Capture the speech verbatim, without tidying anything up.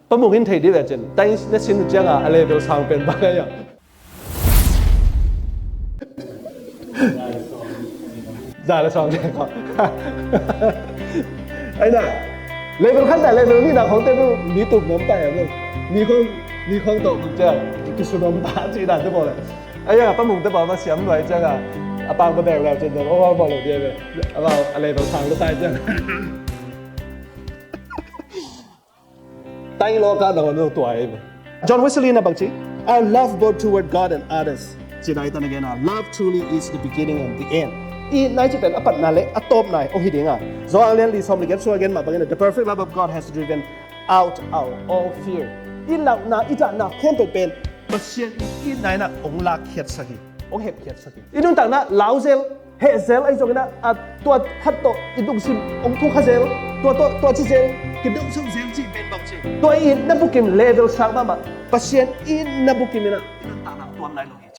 Pa Mung in thei dih ve cin, tai na sin uh cianga a level sang pen bang ahi a. Za le sawng te ko. Aina, level khat ta level ni na khong te tu ni tuk nom ta ya mo. Ni khong, ni khong to tuk ciang kisu nom ta ci dan tu ko le. Aia, Pa Mung te ba ma siam nuai cianga a pang ba bek le cin dong o ba lo dia ve. A ba a level sang lo ta ciang. Taing lo ka dang lo tua e. John Wesley na bang ci, "Our love both toward God and others." Ci dai tan again, "Our love truly is the beginning and the end." I nai ci pen a patna le a tawpna ong hi dinga. Johan lian li sawm le giat sung again ma bangin, "The perfect love of God has driven out our all fear." I launa, i tahna khempeuh pen Pasian i itna in ah ong lakkhiatsak hi, ong hepkhiatsak hi. I nuntakna lauzel, hehzel ahi zongin ah, a tua khat tawh i lungsim ong thukhazel, tua tawh tua cizel, kidongsozel cih pen bang ci, tua i itna bukim level sang mahmah, Pasian i itna bukim in ah i nuntakna tuam nai lo hi.